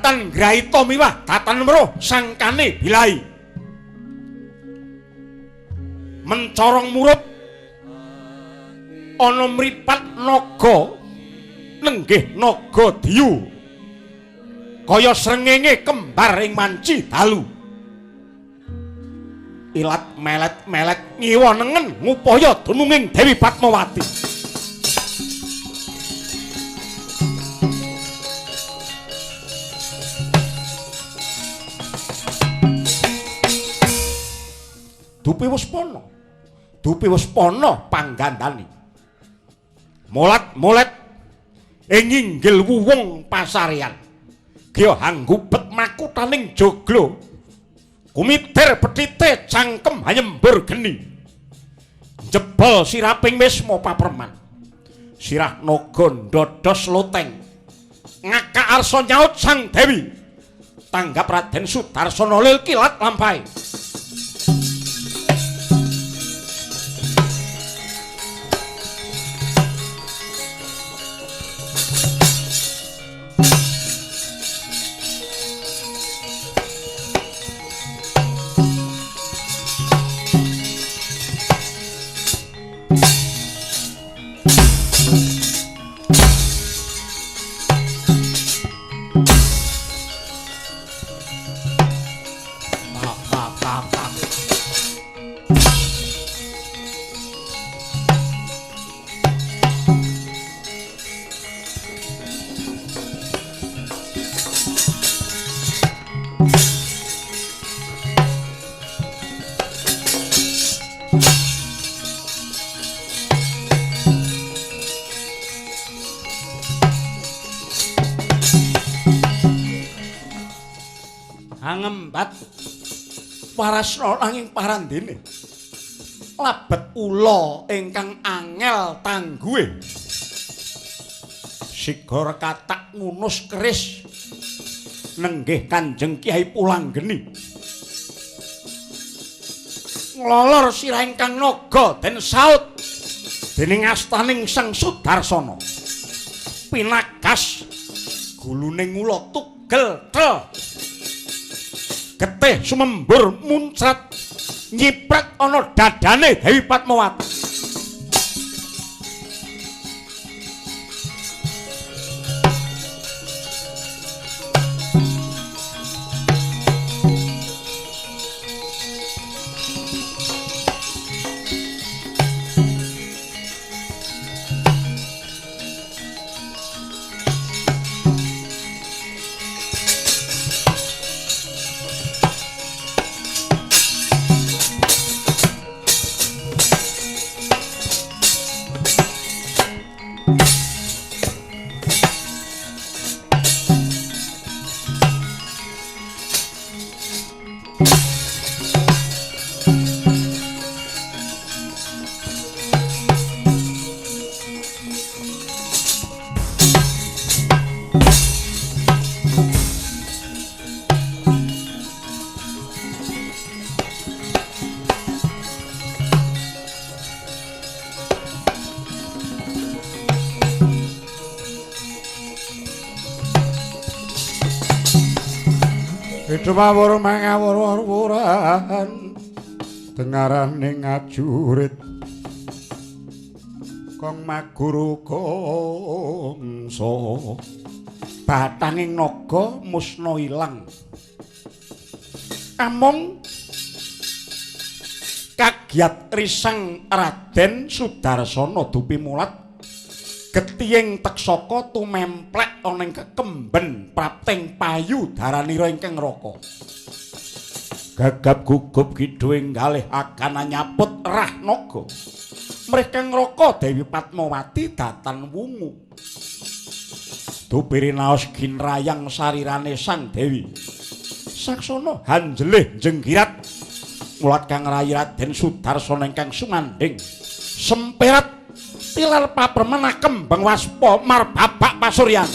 Datan graita miwah datan weruh sangkane bilai. Mencorong murup ana mripat naga nenggih naga diyu. Kaya srengenge kembar ing manci dalu. Ilat melet-melet ngiwa nengen ngupaya dununging Dewi Padmawati. Dupi Waspana. Dupi Waspana panggandane. Molat-molet ing inggil wuwung pasarean. Gya hanggubet makutaning joglo. Kumitir petite cangkem hayembur geni. Jebol siraping wisma paperman. Sirah naga ndodhos loteng. Ngakak arsa nyaut Sang Dewi. Tanggap Raden Sudarsana lil kilat lampahe. Angembat parasna nanging parandene labet ula ingkang angel tangguhe sigara katak ngunus keris nenggih Kanjeng Kyai Pulanggeni nglolor sirah ingkang naga den saut dening astaning Sang Sudarsana pinagas gulune ngula tugel tel getih sumembur muncrat nyipret ana dadane Dewi Padmawati. Mawur mangawur-wuran tengarane ngajurit kong maguru kongso batanging naga musna ilang amung kagiat risang Raden Sudarsana dupi mulat getihing teksaka tumemplek ana ing kekemben prapting payu daranira ingkang neraka. Gagap gugup kidung galih akan nyaput rah naga. Mrih kang neraka Dewi Padmawati datan wungu. Dupi rinaos ginrayang sarirane Sang Dewi. Saksana hanjelih jenggirat mulat kang rayi Raden Sudarsana ingkang sumandhing. Semperat tilar papremen kembang waspa marbabak pasuryan.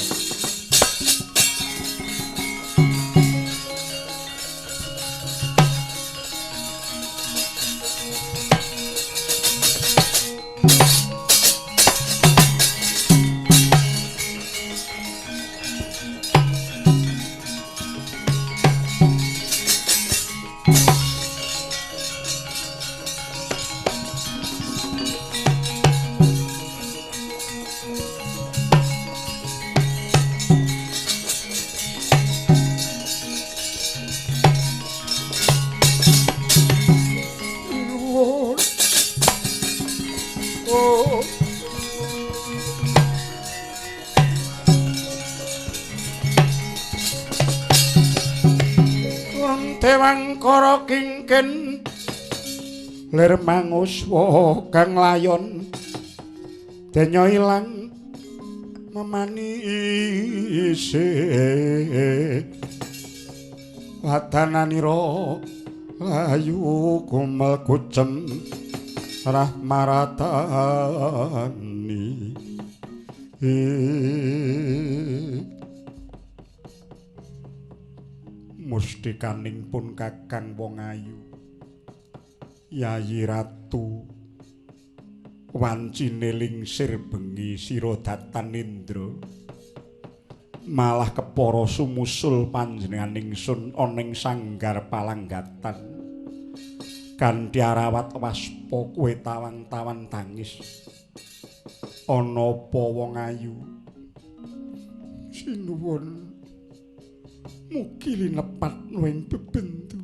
Nuwun. Oh. Dewangkara kingkin lir manguswa kang layon denya ilang memanise wadananira layu kumel kucem rahmaratani. Mustikaning pun Kakang wong ayu Yayi Ratu wancine lingsir bengi sira datan Indra malah kepara sumusul panjenengan ingsun ana ing sanggar palanggatan kanthi arawat waspa kowe tawang-tawan tangis. Ana apa wong ayu? Sinuwun mugi linepat ing bebendu.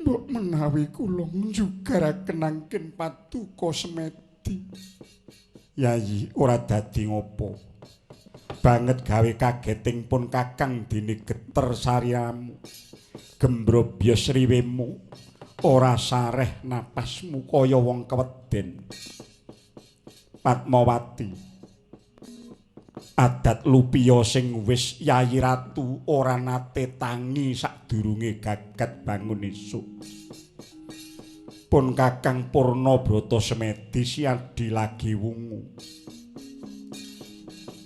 Mbok menawi kula njugaraken angken paduka semedi. Yayi ora dadi ngopo. Banget gawe kageting pun Kakang dene geter sariamu. Gembrobyos riwemu ora sareh napasmu kaya wong keweden. Padmawati, adat lupiya sing wis Yayi Ratu ora nate tangi sadurunge gagat bangun esuk. Pun Kakang Purnabrata Semedi siadi lagi wungu.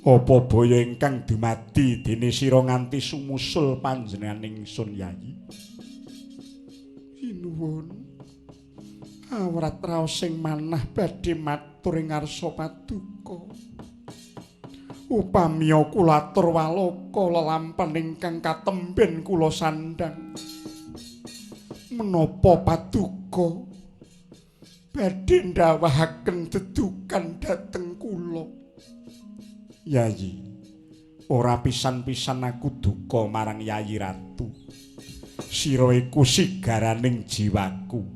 Apa baya ingkang dumadi dene sira nganti sumusul panjenengan ingsun Yayi? Sinuwun, awrat raos sing manah badhe matur ing ngarsa paduka. Upamiya kula atur waloka lelampan ingkang katemben kula sandhang, menapa paduka badhe ndawahaken dedukan dhateng kula? Yayi, ora pisan-pisan aku duka marang Yayi Ratu. Sira iku sigaraning jiwaku.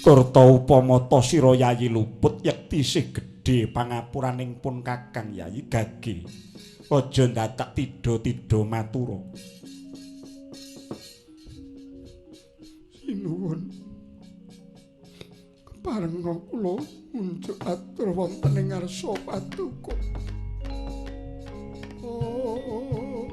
Turta upamata sira Yayi luput yekti sih gedhe pangapuraning pun Kakang Yayi gage. Aja ndadak tidha-tidha matura. Sinuwun, keparenga kula ngunjuk atur wonten ing ngarsa paduka. Oh.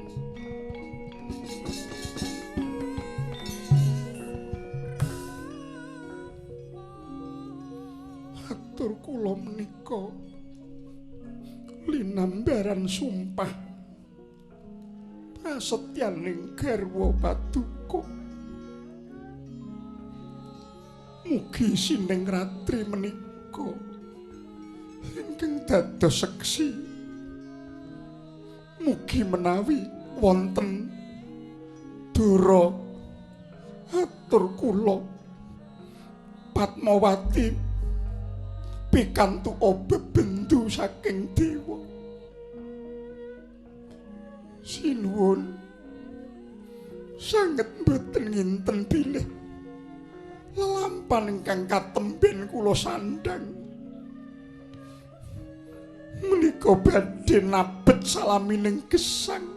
Atur kula menika linambaran sumpah prasetyaning garwa paduka. Mugi sining ratri menika ingkang dados seksi, mugi menawi wonten dura atur kula Padmawati pikantuk bebendu saking dewa. Sinuwun sanget mboten nginten bilih lelampan ingkang katemben kula sandhang menika badhe nabet salamining gesang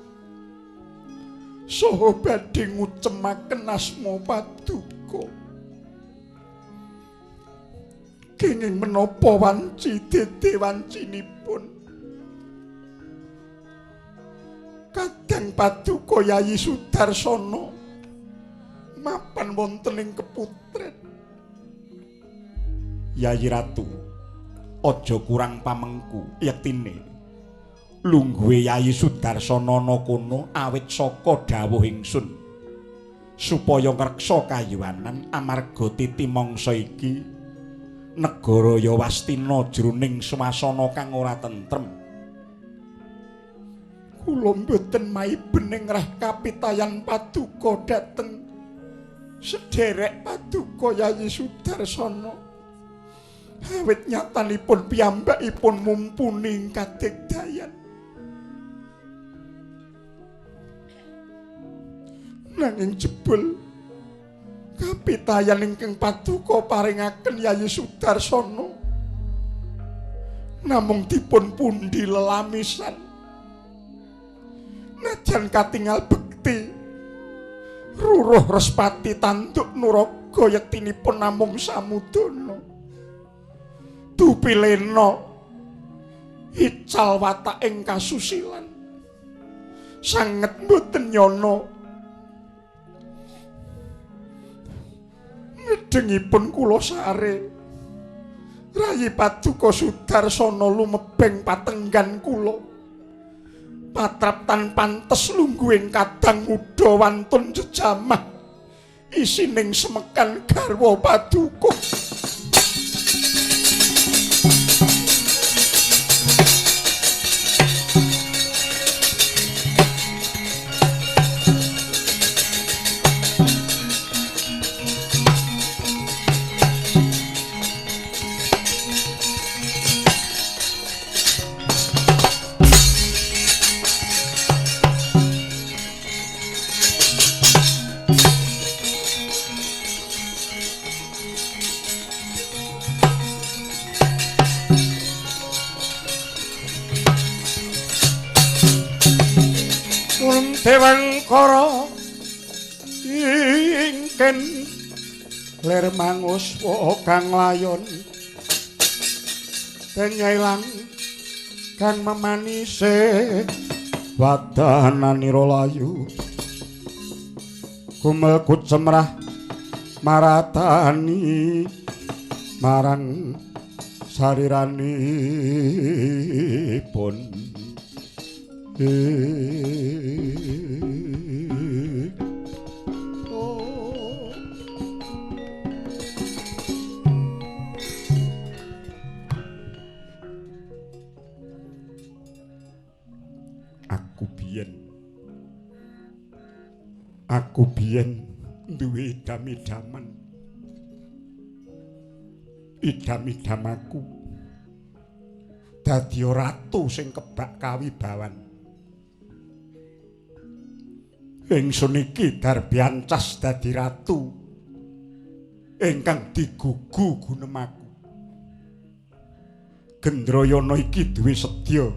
saha badhe ngucemaken asma paduka. Kenging menapa wanci dede wancinipun kadang paduka Yayi Sudarsana mapan wonten ing keputren. Yayi Ratu, aja kurang pamengku yektine lungguhe Yayi Sudarsana ana kono awit saka dawuh ingsun supaya ngreksa kayuwanan amarga titi mangsa iki negara Yawastina jroning swasana kang ora tentrem. Kula mboten maiben ing reh kapitayan paduka dhateng sederek paduka Yayi Sudarsana. Awit nyatanipun piyambakipun mumpuni ing kadigdayan. Nanging jebul kapitayan ingkang paduka paringaken Yayi Sudarsana namung dipun pundi lelamisan. Najan katingal bekti ruruh respati tanduk nuraga yektinipun namung samudana. Dupilena ical wataking kasusilan sanget mboten nyana. Ngedengipun kula sare Rayi Paduka Sudarsana lumebeng patenggan kula. Patrap tan pantes lungguhing kadang muda wantun jejamah isining semekan garwa paduka. Dewangkara ingken lir manguswa kang layon den ilang kang memanise wadananira layu gumel kucemrah maratani marang sariranipun. Aku biyen duwe idam-idaman. Idam-idamaku dadi ratu sing kebak kawibawan. Ingsun iki darbiancas dadi ratu ingkang digugu gunemaku. Gendrayana iki duwe sedya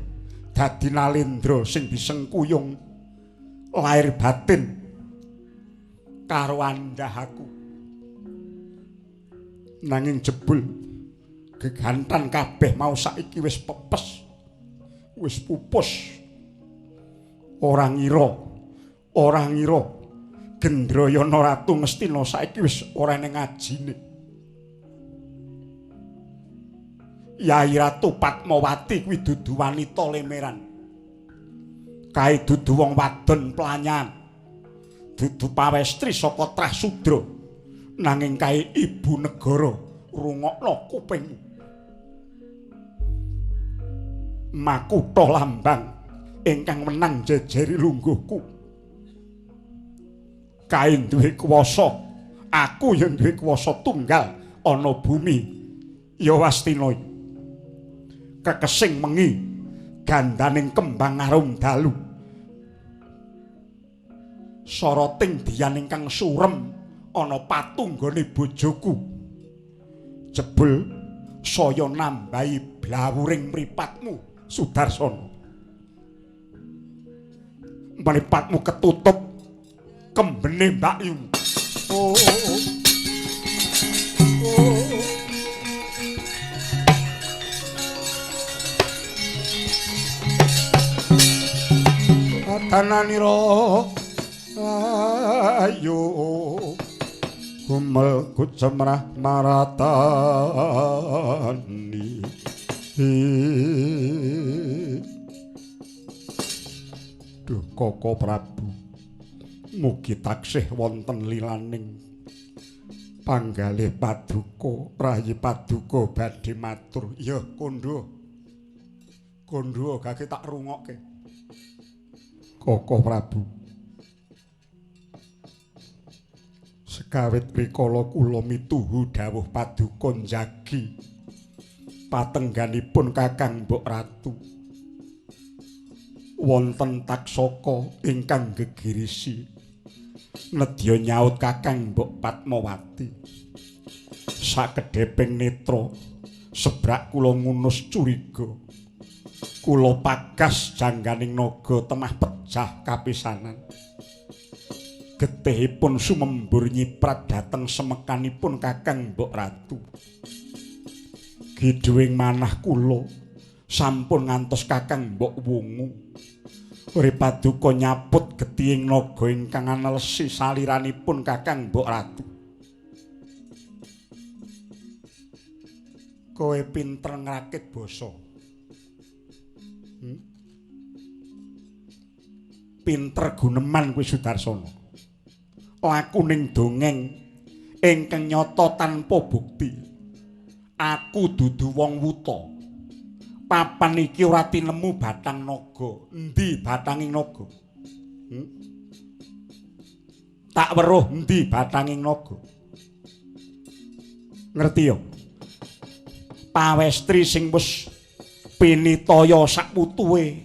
dadi nalendra sing disengkuyung lair batin karo andhahaku. Nanging jebul gegantan kabeh mau saiki wis pepes, wis pupus. Ora ngira Gendrayana Ratu Ngastina saiki wis ora ning ajine. Yai Ratu Padmawati kuwi dudu wanita lemeran. Kae dudu wong wadon pelanyan. Dudu pawestri saka trah sudra. Nanging kae ibu negara, rungokno kupingmu. Makutha lambang ingkang menang jejeri lungguhku. Kae duwe kuwasa, aku ya duwe kuwasa tunggal ana bumi ya Wastina. Kekesing wengi gandaning kembang arum dalu. Soroting diyan ingkang surem ana patunggone bojoku. Jebul saya nambahi blawuring mripatmu, Sudarsana. Mripatmu ketutup kembene mbakyu. Oh. Oh. Atananira ayo gumel kucemrah maratani. Duh Koko Prabu, mugi taksih wonten lilaning panggalih paduka, rayi paduka badhe matur. Ya kandha. Kandha gage tak rungokke. Koko Prabu, sekawit rikala kula mituhu dawuh paduka njagi Patengganipun Kakang Mbok Ratu wonten taksaka ingkang gegirisi nedya nyaut Kakang Mbok Padmawati. Sakedheping netra sebrak kula ngunus curiga, kula pagas jangganing naga temah pejah kapisanan. Getihipun sumembur nyiprat dhateng semekanipun Kakang Mbok Ratu. Gidhuwing manah kula sampun ngantos Kakang Mbok wungu. Ripaduka nyaput getihing naga ingkang anelesi saliranipun Kakang Mbok Ratu. Kowe pinter ngrakit basa. Pinter guneman kuwi Sudarsana. Lakuning dongeng ingkang nyata tanpa bukti. Aku dudu wong wuta. Papan iki ora tinemu batang naga. Endi batanging naga? Tak weruh endi batanging naga. Ngerti ya? Pawestri sing wis pinitaya sakputuhe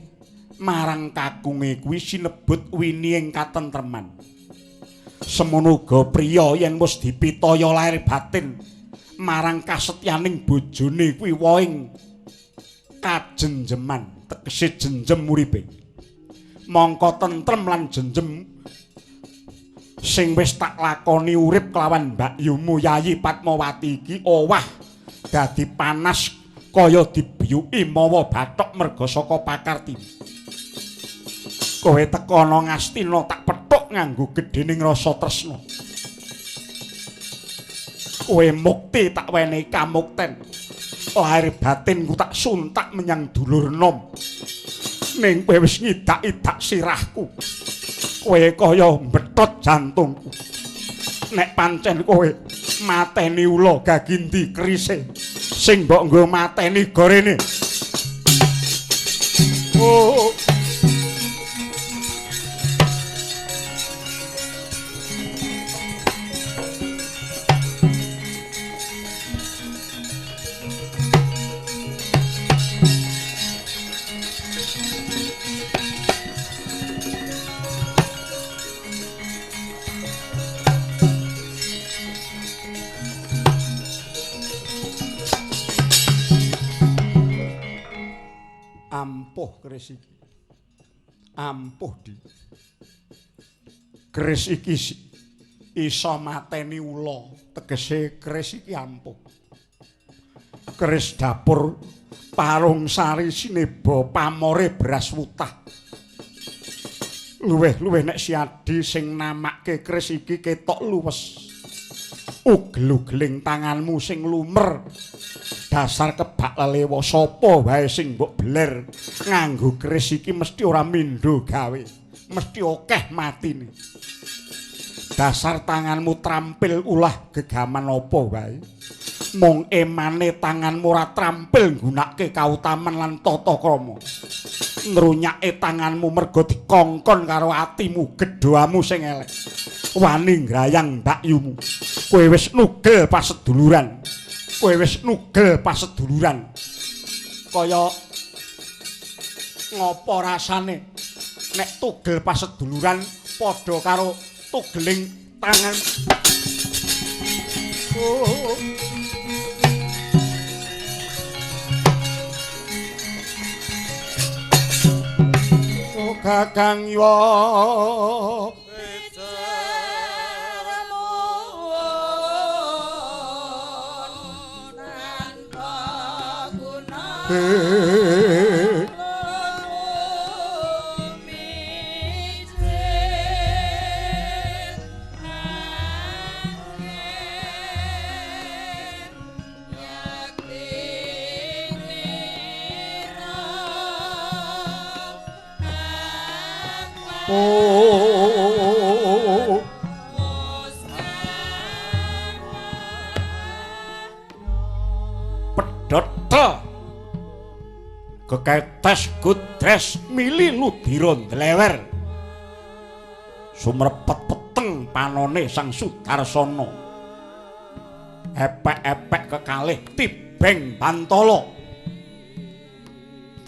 marang kakunge kuwi sinebut wini ing katentreman. Semono uga priya yen wis dipitaya lahir batin marang kasetyaning bojone kuwi woing kajenjeman, tegese jenjem uripe. Mongko tentrem lan jenjem sing wis tak lakoni urip kelawan mbakyumu Yayi Padmawati iki owah dadi panas kaya dibiyuki mawa bathok merga saka pakarti. Kowe teka ana Ngastina tak pethuk nganggo gedhening rasa tresna. Kowe mukti tak wenehi kamukten. Lahir batinku tak suntak menyang dulur nom. Ning kowe wis ngidak-idak sirahku. Kowe kaya mbethot jantungku. Nek pancen kowe mateni ula gagindi kerise sing mbok nggo mateni gorene. Oh. Ampuh keris iki. Ampuh di. Keris iki iso mateni ula, tegese keris iki ampuh. Keris dapur Parung Sari sineba pamore beras wutah. Luwih-luwih nek Siadi sing namakke keris iki ketok luwes. Ugel-ugeling tanganmu sing lumer. Dasar kebak lelewa sapa wae sing mbok beler nganggo keris iki mesti ora mindho gawe, mesti akeh matine. Dasar tanganmu trampil ulah gegaman apa wae. Mung emane tanganmu ora trampil nggunakake kautaman lan tata krama. Ngrunyake tanganmu mergo dikongkon karo atimu gedhoamu sing elek. Wani ngrayang mbakyumu. Kowe wis nugel paseduluran. Kowe wis nugel paseduluran. Kaya ngopo rasane nek tugel paseduluran padha karo tugeling tangan. Oh. Oh Kakang Yo. Oh. Pedhot keketes gudres mili ludira ndlewer. Sumrepet peteng panone Sang Sudarsana. Epek-epek kekalih tibeng bantala.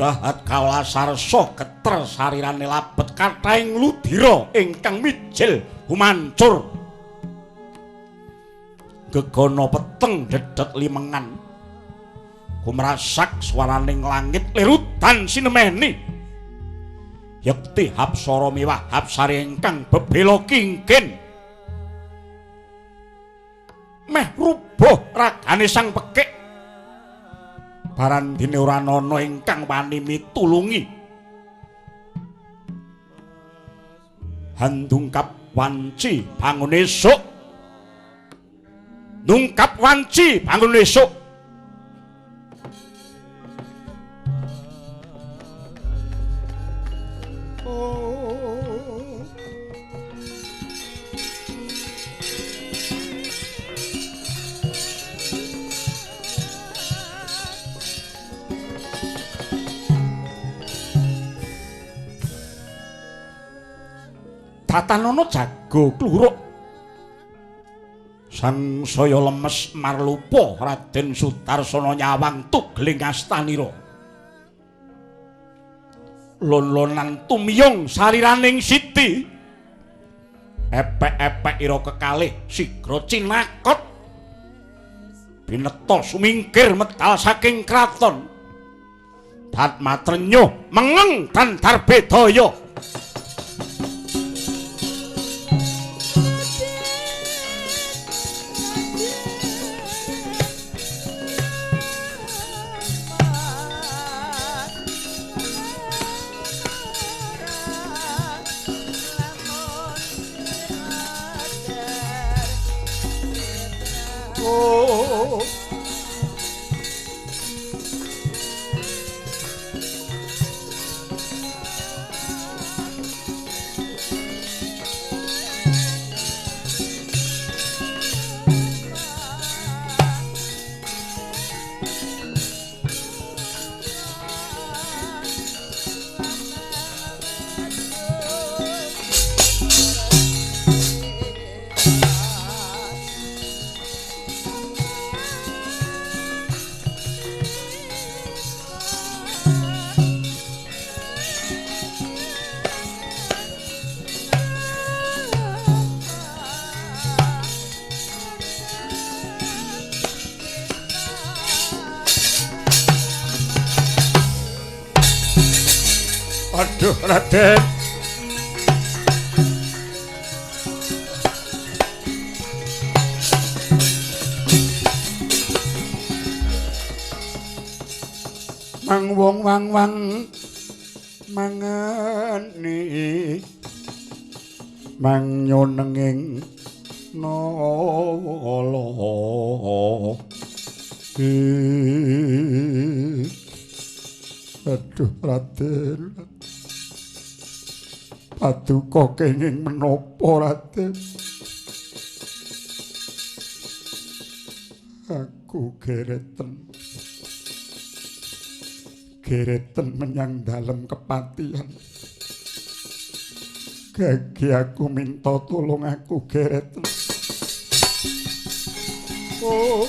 Dahat kalasarsa geter sarirane labet kathahing ludira ingkang mijil humancur. Gegana peteng dedet limengan. Kumrasak swaraning langit lirudan sinemeni. Yekti hapsara miwah hapsari ingkang bebela kingkin. Meh rubuh ragane sang pekik. Barandine ora ana ingkang wani mitulungi. Handungkap wanci bangun esuk. Nungkap wanci bangun esuk. Tatanana jago kluruk. Sangsaya lemes marlupa Raden Sudarsana nyawang tugling astanira. Lon-lonan tumiyung sariraning siti. Epek-epek ira kekalih sigra cinakot. Bineta sumingkir medal saking kraton. Datmatrenyuh mengeng dan darbedaya. Aduh Raden. Mang wong wang wang mangeni mang nyonenging nala. Aduh Raden. Paduka kenging menapa Raden? Aku gereten. Gereten menyang dalem kepatihan. Gagi aku minta tolong aku gereten. Oh.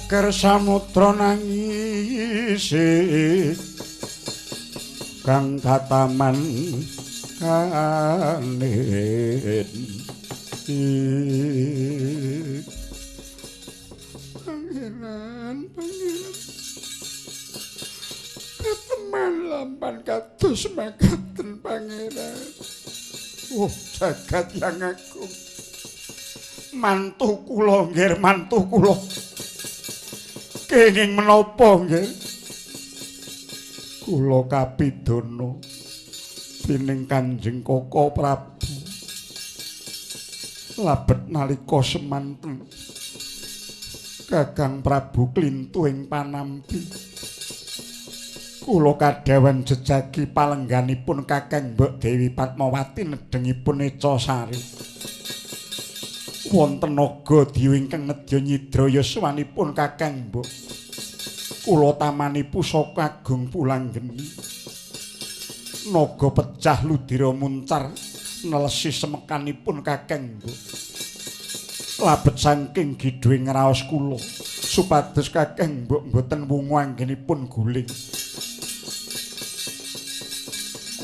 Geger samudra nangise kang kataman kanen. Pangeran, pangeran, kateman lampan kados makaten pangeran. Oh, jagat yang agung. Mantu kula nggih, mantu kula. Kenging menapa nggih? Kula kapidana dening Kanjeng Koko Prabu. Labet nalika semanten Kakang Prabu klintu ing panampi. Kula kadhawan jejagi palengganipun Kakang Mbok Dewi Padmawati nedhengipun Eca Sari. Wonten naga diwa ingkang nedya nyidra yuswanipun Kakang Mbok. Kula tamani pusaka agung Pulanggeni. Naga pecah ludira muncar nelesi semekanipun Kakang Mbok. Labet saking gidhuing raos kula supados Kakang Mbok mboten wungu anggenipun guling.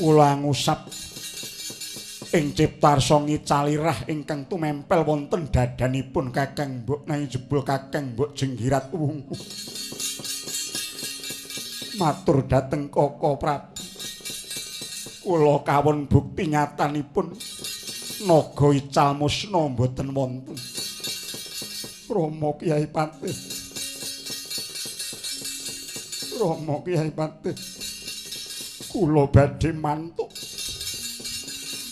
Kula ngusap ing ciptarsa ngicalirah ingkang tumempel wonten dadanipun Kakang Mbok nanging jebul Kakang Mbok jenggirat wungu. Matur dhateng Koko Prabu. Kula kawon bukti nyatanipun naga ical musna mboten wonten. Rama Kyai Patih. Rama Kyai Patih. Kula badhe mantuk.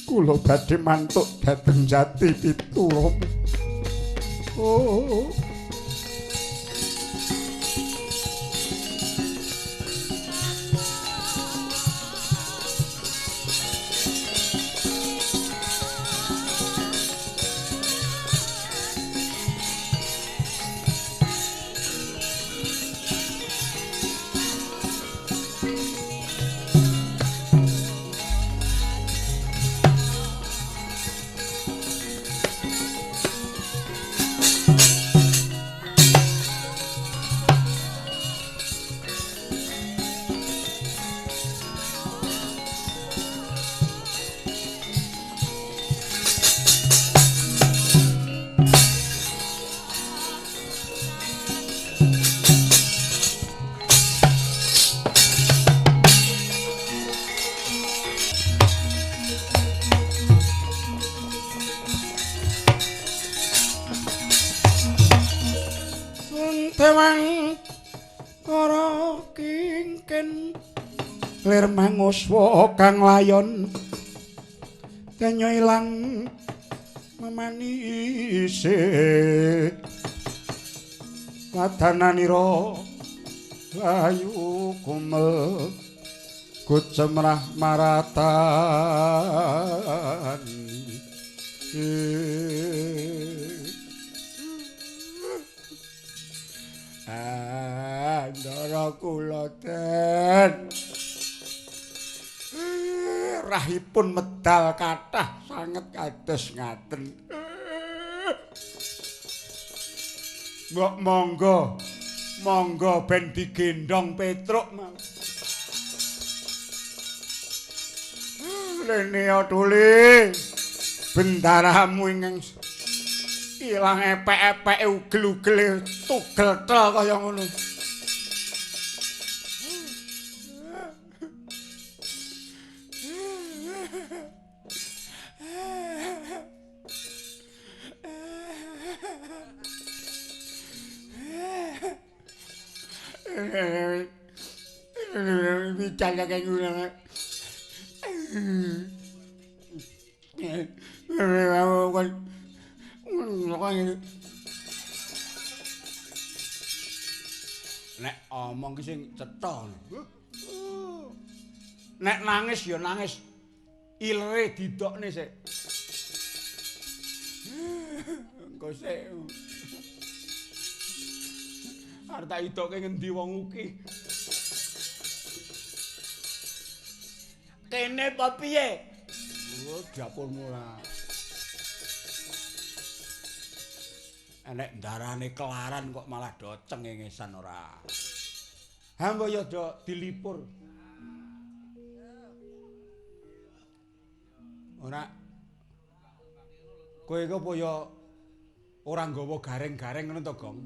Kula badhe mantuk dhateng Jati Pitu Rama. Oh. Dewang para kingken lir manguswa kang layon kenya ilang memanise wadananira layu kumel kucemrah maratani. Ah, ndara kula den. Rahipun medal kathah sanget kados ngaten. Mbok monggo, monggo ben digendhong Petruk mau. Rene tuli. Bendaramu ingkang ilang epek-epeke ugel-ugele tugel tel kaya ngono. Bicara kayak ngono. Nek omong ki sing cetha. Nek nangis ya nangis ilere didokne sik. Engko sik. Arep tak idokke ngendi wong uki. Kene apa piye? Oh, dapurmu lah. Enek ndarane kelaran kok malah do cengengesan ora. Ha mbok ya do dilipur. Ora. Kowe iki apa ya ora nggawa gareng-gareng ngono to, Gong?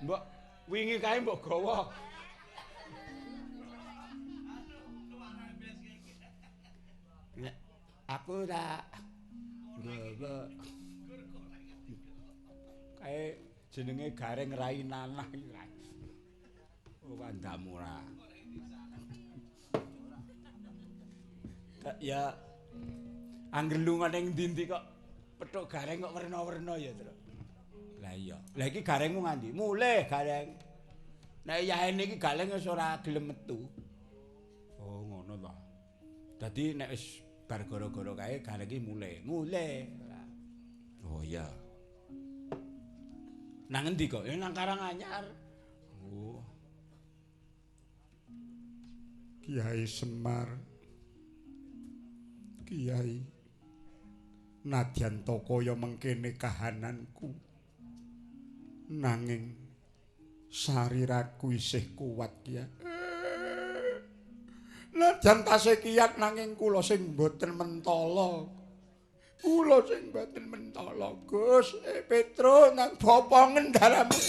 Mbok wingi kae mbok gawa. Aku ora nggawa. Kae jenenge gareng rai nanah iki. Oh, kandamu ora. Ya angger lunga ning ndi-ndi kok petuk gareng kok werna-werna ya, Tru. Lah iya. Lah iki garengmu ngandi? Mulih gareng. Nek yahene iki gareng wis ora gelem metu. Oh, ngono to. Dadi nek wis bar gara-gara kae gareng iki mulih. Mulih. Oh iya. Nang endi kok? Ya nang Karanganyar. Oh. Kiai Semar. Kiai nadyan ta kaya mengkene kahananku, nanging sariraku isih kuat ya. Nadyan tasih kiyat nanging kula sing mboten mentala. Kula sing mboten mentala, Gus. Petro nang bapa ngendaramu.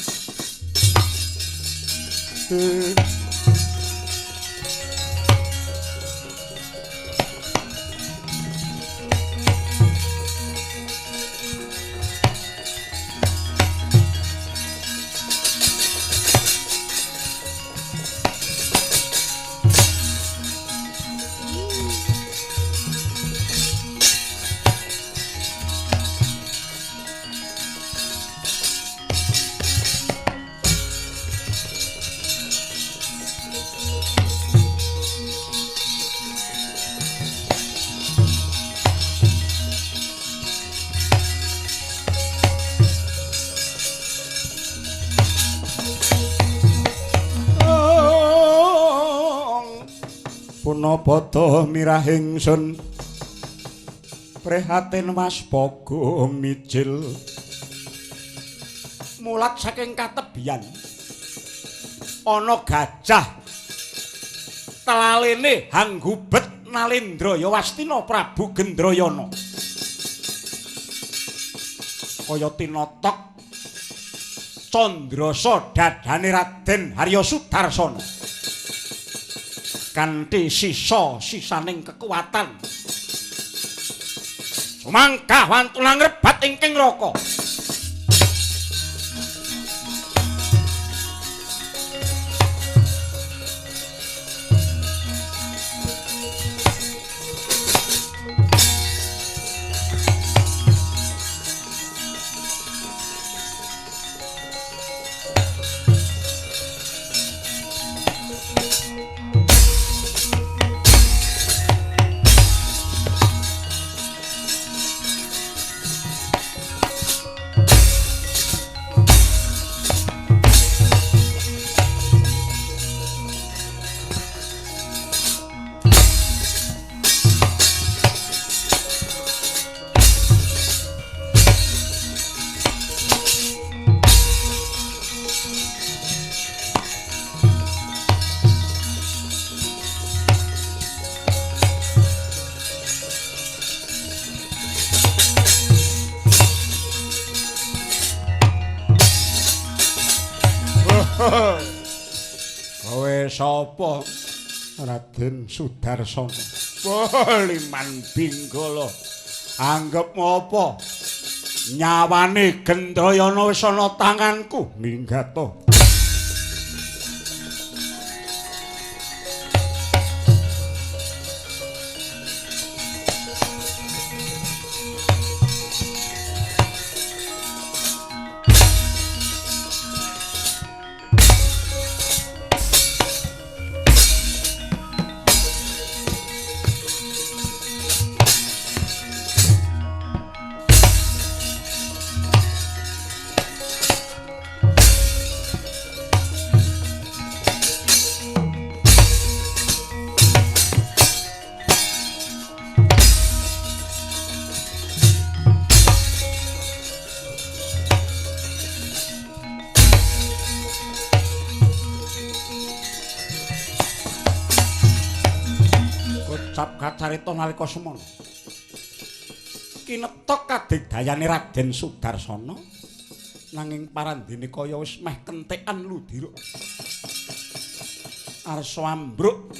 Punapa mirah ingsun prihatin waspaga mijil mulat saking katebian ana gajah telalene hanggubet Nalendra ya Wastina Prabu Gendrayana kaya tinotok candrasa dadane Raden Harya Sudarsana kanthi sisa-sisaning kekuatan sumangkah wantuna ngrebat ingkang neraka. Kowe sapa? Raden Sudarsana. Oh, liman binggala. Anggep apa? Nyawane Gendrayana wis ana tanganku. Minggato. Ucap kacarita nalika semana. Kinetok kadigdayane Raden Sudarsana nanging parandene kaya wis meh kentekan ludira. Arsa ambruk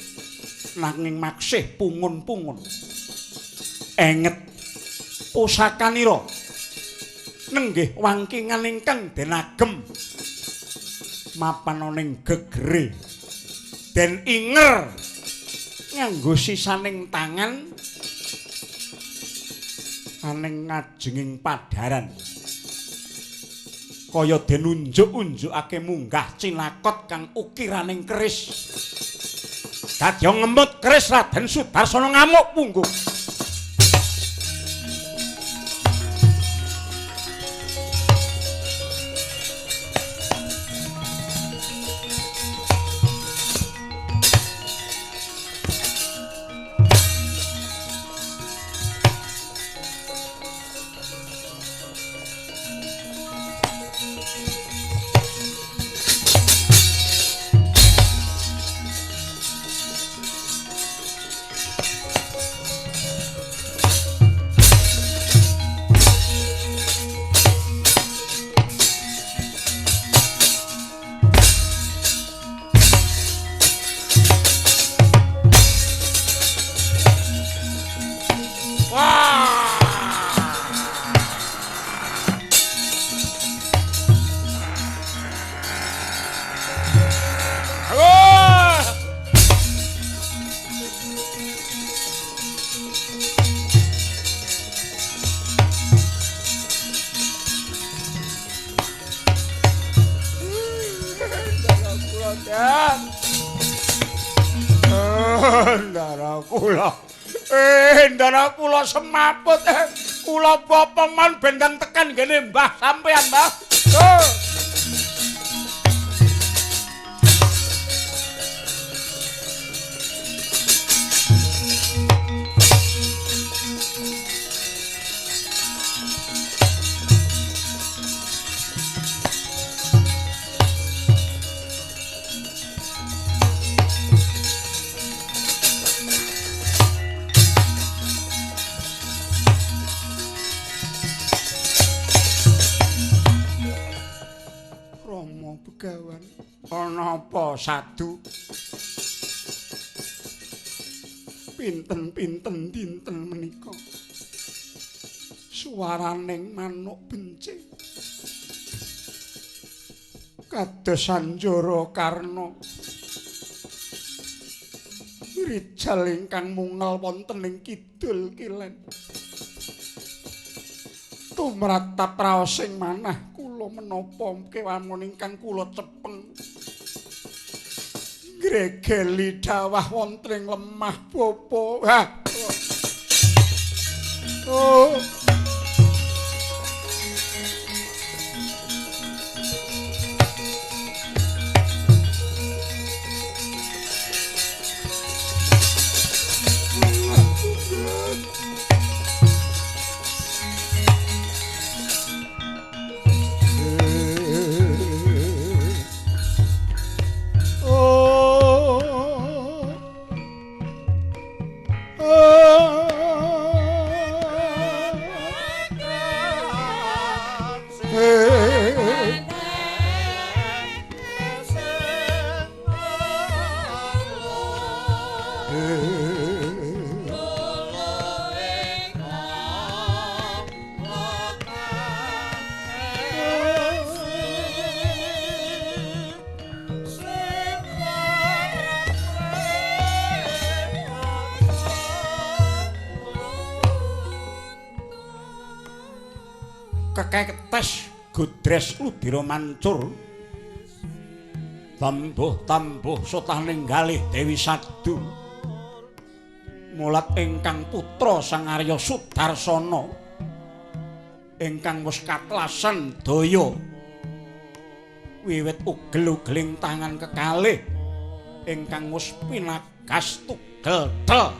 nanging maksih pungun-pungun. Enget pusakanira nenggih wangkingan ingkang den agem mapan ning gegere den inger nganggo sisaning tangan aning ngajenging padharan kaya den unjuk-unjukake munggah cinakot kang ukiraning keris. Dadya ngemut keris Raden Sudarsana ngamuk punggung. Ndara kula semaput, kula bopong man bendang tekan gene mbah sampean mbah. Oh. Ana apa sadu? Pinten-pinten dinten menika suaraning manuk bencing kados Anjara Karna rijal ingkang mungel wonten ing kidul kilen. Tumratap raosing manah kula menapa kewamon ingkang kula cepeng gregeli dawah wonten ing lemah bapa. Ha. Oh. Keketes godres ludira mancur tambuh-tambuh sotaning galih Dewi Sadu mulat ingkang putra Sang Arya Sudarsana ingkang wis katlasan daya wiwit ugel-ugeling tangan kekalih ingkang wis pinagas tugel tel.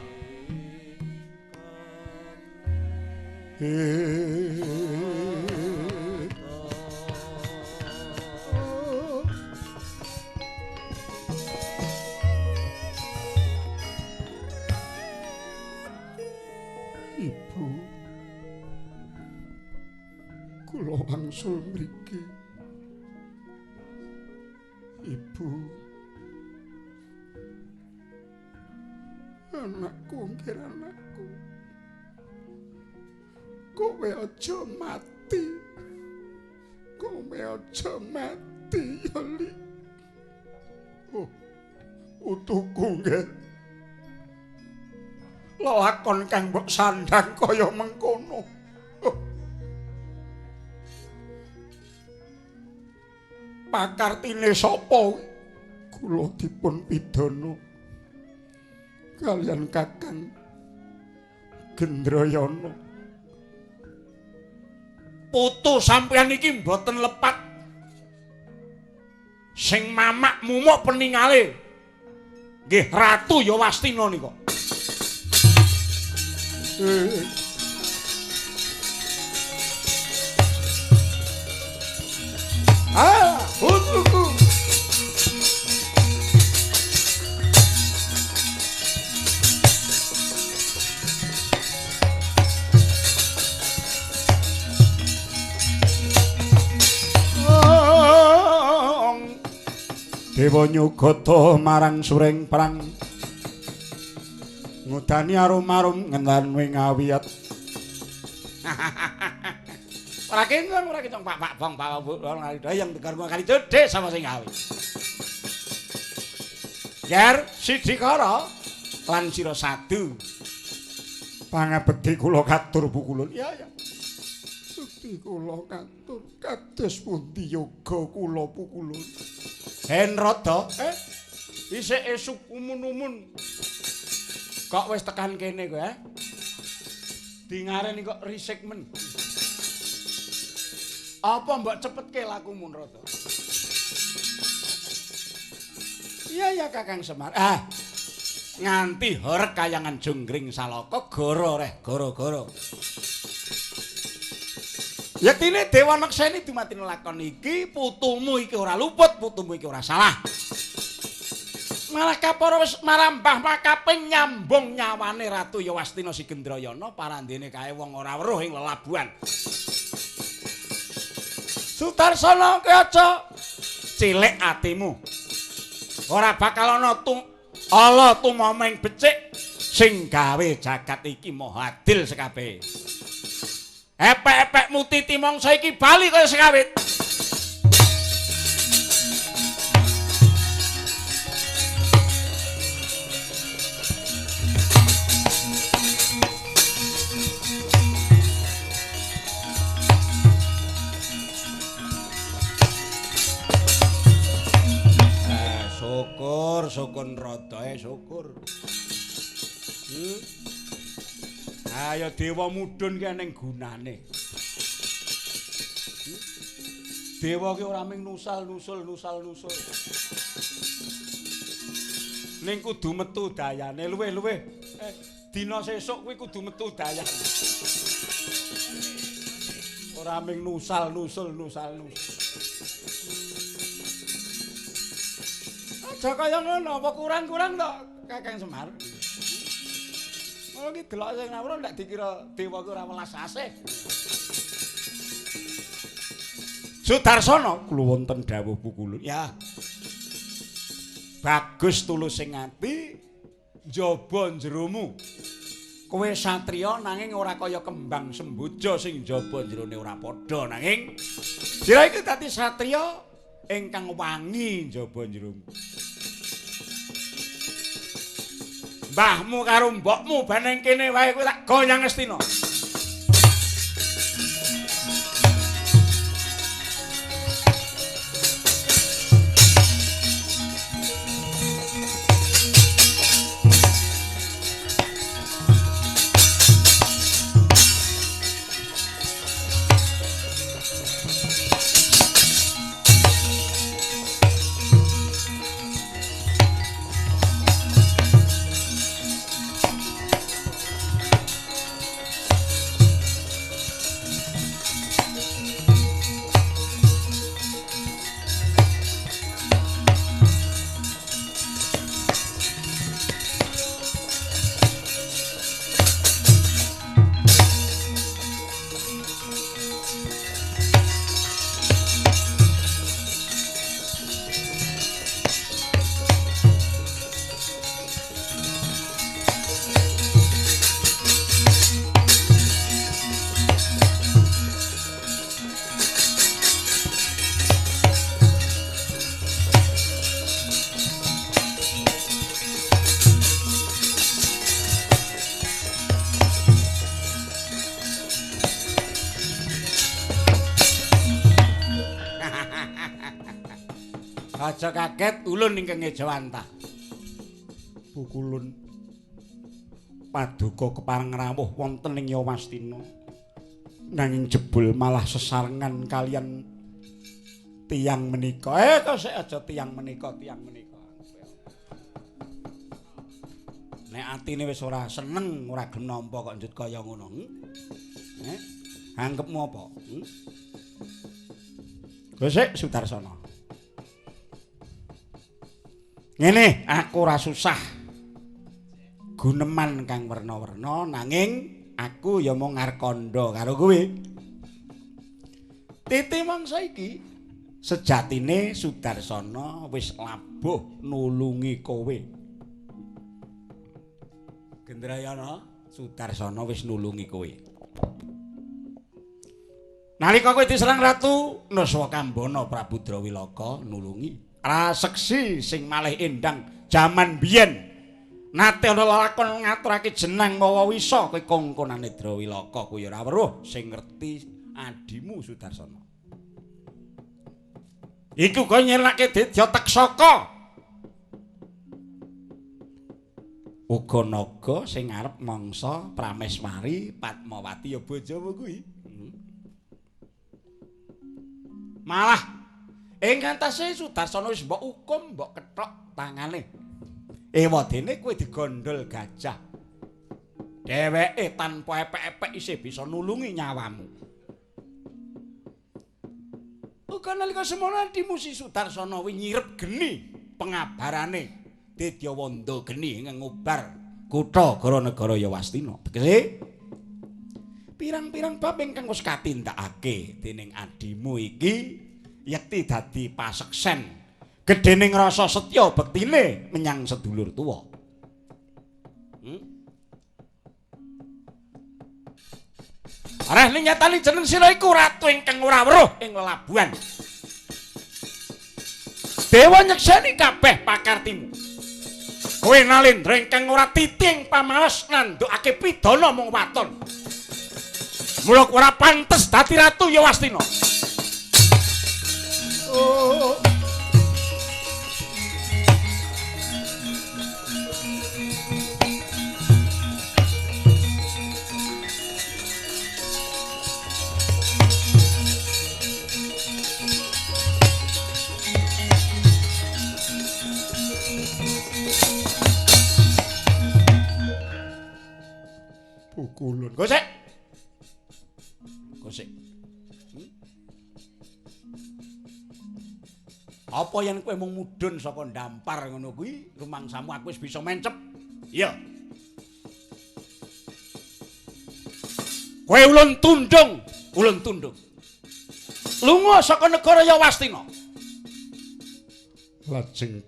wangsul mriki. Ibu, anakku nggih anakku. Kowe aja mati. Kowe aja mati ya Li. Oh, utuku nggih. Lelakon kang mbok sandhang kaya mengkono. Oh. Pakartine sapa? Kula dipun pidana kalian Kakang Gendrayana. Putu sampeyan iki mboten lepat. Sing mamak mumuk peningale nggih Ratu Yawastina nika. Ah, putuku. Dewa nyugata marang sureng prang ngudani arum-arum ngendan wing awiyat. Ora kenceng, ora kenceng Pak Pak Bong Pak Bu yang tegar kali cedhek sama sing gawe. Ger Sidikara lan sira sadu. Pangabekti kula katur pukulun. Ya ya. Bekti kula katur kados pundi yoga kula pukulun. Henrada, isih esuk umun-umun. Kok wis tekan kene kowe, eh? Dingareni kok risik men. Apa mbok cepetke lakumu, Rada? Iya ya Kakang Semar. Ah. Nganti horeg kayangan Jonggring Salaka goro reh goro-goro. Yektine Dewa Nekseni dumadi lakon iki, putumu iki ora luput, putumu iki ora salah. Malah kapara wis marambah makaping nyambung nyawane Ratu Yawastina si Gendrayana parandene kae wong ora weruh ing lelabuhan. Sudarsana kowe aja cilik atimu. Ora bakal ana ala tumomeng becik sing gawe jagat iki maha adil sekabehe. Epek-epek mutiti mangsa iki bali kaya sekawit. Syukur, syukur radae syukur. Ayo dewa mudhun ki ning gunane. Dewa ki ora mung nusal nusul nusal nusul. Ning kudu metu dayane luwih-luwih. Dina sesuk kuwi kudu metu dayane. Ora mung nusal nusul nusal nusul. Aja kaya ngono, apa kurang-kurang to Kakang Semar? Ngono ki delok sing nawur nek dikira dewa ki ora welas asih. Sudarsana kula wonten dawuh pukulun. Ya. Bagus tulus sing ati njaba njeromu. Kowe satriya nanging ora kaya kembang semboja sing njaba njerone ora padha nanging sira iki dadi satriya ingkang wangi njaba njeromu. Mbahmu karo mbokmu ben ning kene wae kowe tak goyang Astina. Aja kaget ulun ingkang ngejawantah. Pukulun paduka kepareng rawuh wonten ing Yawastina. Nanging jebul malah sesarengan kalian tiyang menika. Kok sik aja tiyang menika, tiyang menika. Nek atine wis ora seneng, ora gelem nampa kok njut kaya ngono. Anggepmu apa? Sik Sudarsana. Ngene, aku ora susah guneman kang werna-werna, nanging aku ya mung ngarkandha karo kowe. Titi mangsa iki sejatine Sudarsana wis labuh nulungi kowe. Gendrayana, Sudarsana wis nulungi kowe. Nalika kowe diserang Ratu Nuswakambana Prabu Drawilaka nulungi. Raseksi sing malih endang jaman biyen. Nate ana lelakon ngaturake jenang mawa wisa kowe kongkonane Drawilaka kuwi ora weruh sing ngerti adimu Sudarsana. Iku kowe nyirnake Dedya Teksaka. Uga naga sing arep mangsa Prameswari Padmawati ya bojomu kuwi. Malah ing ngantase Sudarsana wis mbok hukum, mbok kethok tangane. Ewadene kowe digondol gajah. Dheweke tanpa epek-epek isih bisa nulungi nyawamu. Uga nalika semono adimu si Sudarsana wi nyirep geni pengabarane Dedya Wanda geni ingkang ngubar kutha gara negara Yawastina. Tegese pirang-pirang bab ingkang wis katindakake dening adimu iki yekti dadi paseksen gedhening rasa setya bektine menyang sedulur tuwa. Areh ning nyatane jeneng sira iku ratu ingkang ora weruh ing lelabuhan. Dewa nyekseni kabeh pakartimu. Kowe nalendra ingkang ora titi ing pamaos nandukake pidana mung waton. Mula ora pantes dadi ratu Yawastina. Oh. Pukulun. Gosek. Gosek. Apa yen kowe mung mudhun saka ndampar ngono kuwi, rumangsamu aku wis bisa mencep. Iya. Kowe ulun tundung, ulun tundung. Lunga saka negara Yawastina. Lajeng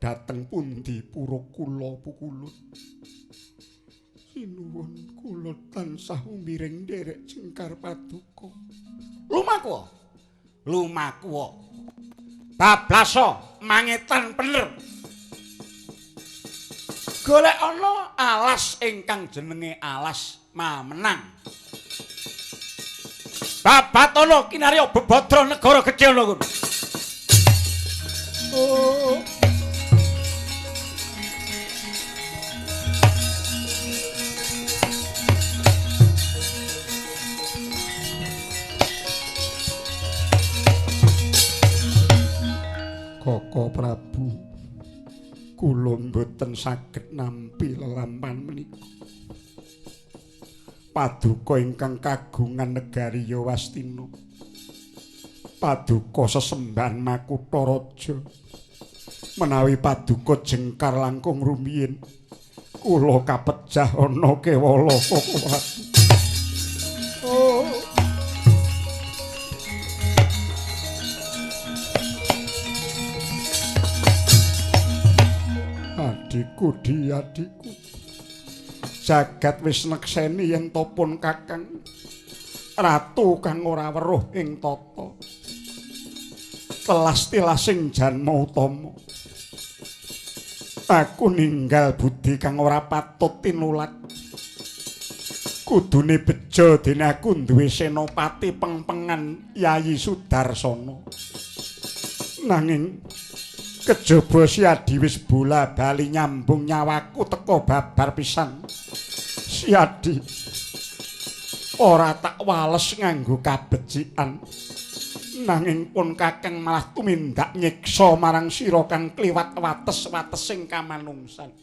dateng pundi pura kula Pukulun? Sinuwun kula tansah umiring nderek jengkar paduka. Lumaku. Lumaku. Bablaso mangetan bener. Golek ana alas ingkang jenenge alas Mamenang. Babatana kinarya bebadra negara gedhe ana kono. Oh. Koko Prabu, kula mboten saged nampi lelampahan menika. Paduka ingkang kagungan negari Yawastina, paduka sesembahan makutha raja. Menawi paduka jengkar langkung rumiyin, kula kapejah ana kewala Koko Prabu. Oh. Adikku, adikku, jagat wis nekseni yen topun kakang ratu kang ora weruh ing tata telas tilasing janma utama. Aku ninggal budi kang ora patut tinulak. Kudune bejo dene aku duwe senopati pengpengan Yayi Sudarsana. Nanging kejaba Siadi wis bola-bali nyambung nyawaku teka babar pisan. Siadi ora tak wales nganggo kabecikan. Nanging pun Kakang malah tumindak nyiksa marang sira kang kliwat wates-watesing kamanungsan.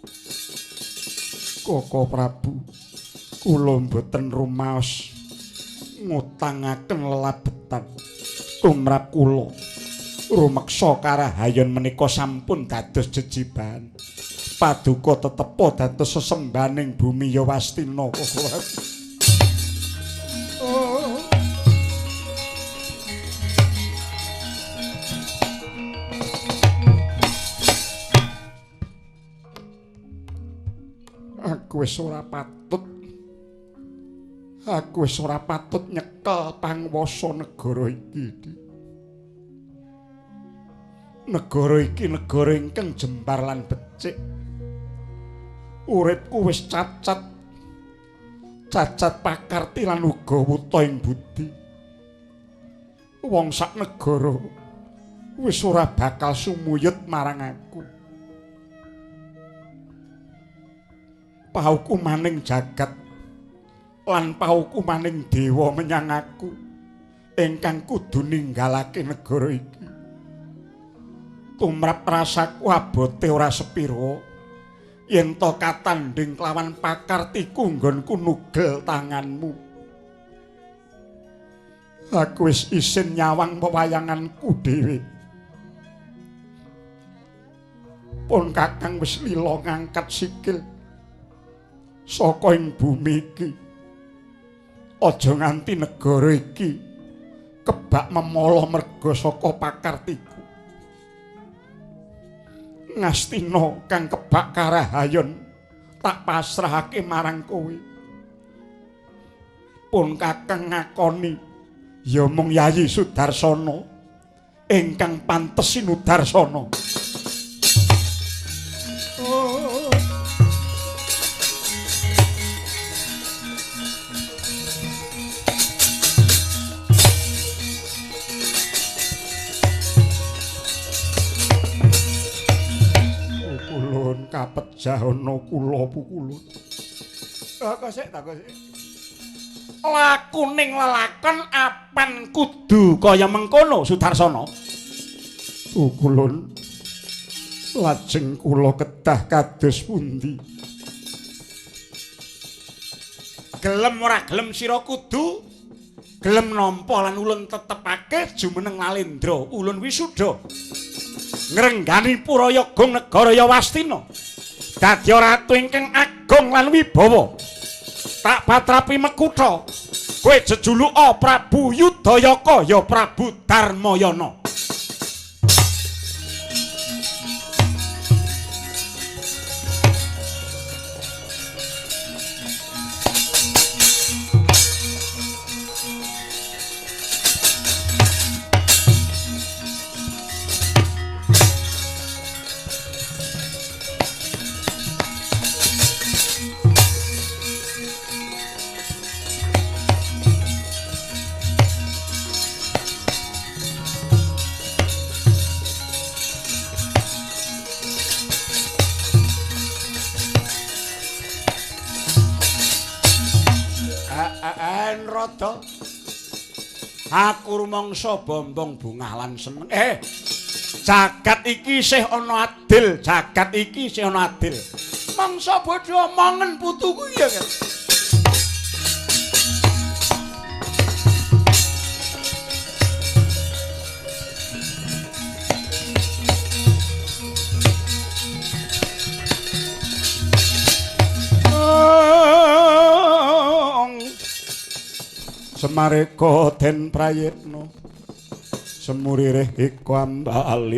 Koko Prabu, kula mboten rumaos ngutangaken lelabetan tumrap kula. Rumeksa karahayon menika sampun dados jejibahan. Paduka tetepa dados sesembahaning bumi Yawastina. Koko Prabu. Aku wis ora patut. Aku wis ora patut nyekel panguwasa negara iki. Negara iki negara ingkang jembar lan becik. Uripku wis cacat. Cacat pakarti lan uga wuta ing budi. Wong sak negara wis ora bakal sumuyut marang aku. Paukumaning jagat lan paukumaning dewa menyang aku ingkang kudu ninggalake negara iki. Tumrap rasaku abote ora sepira yen to katandhing kelawan pakartiku nggonku nugel tanganmu. Aku wis isin nyawang pewayanganku dhewe. Pun Kakang wis lila ngangkat sikil saka ing bumi iki. Aja nganti negara iki kebak memala merga saka pakartiku. Ngastina kang kebak karahayon tak pasrahake marang kowe. Pun Kakang ngakoni ya mung Yayi Sudarsana ingkang pantes sinudarsana. Oh. Pukulun kapejahana kula pukulun. Kok sik ta kok sik. Lakuning lelakon apan kudu kaya mengkono Sudarsana. Pukulun lajeng kula kedah kados pundi? Gelem ora gelem sira kudu gelem nampa lan ulun tetepake jumeneng Lalendra ulun wisuda. Ngrenggani Purayagung negara Yawastina. Dadi ratu ingkang agung lan wibawa. Tak patrapi mekutha. Kowe jejuluka Prabu Yudayaka ya Prabu Darmayana. Aku rumangsa bombong bungah lan seneng. Jagat iki isih ana adil, jagat iki isih ana adil. Mangsa bodho omongen putuku ya. Semareka den prayitna semuririh ika ambali.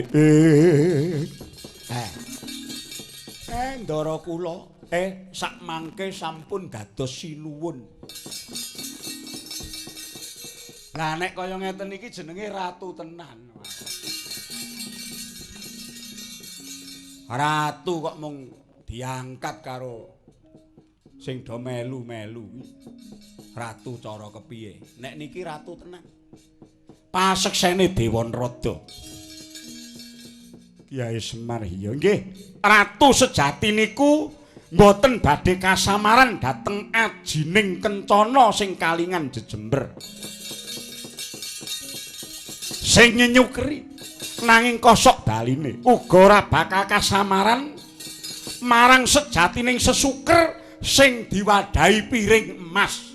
Ndara kula sak mangke sampun dados sinuwun. Lah nek kaya ngeten iki jenenge ratu tenan. Ratu kok mung diangkat karo sing do melu-melu. Ratu cara kepiye? Nek niki ratu tenan. Paseksene Dewa Narada. Kyai Semar iya nggih. Ratu sejati niku mboten badhe kasamaran dhateng ajining kencana sing kalingan jejember. Sing nyenyukeri nanging kosok daline uga ora bakal kasamaran marang sejatining sesuker sing diwadahi piring emas.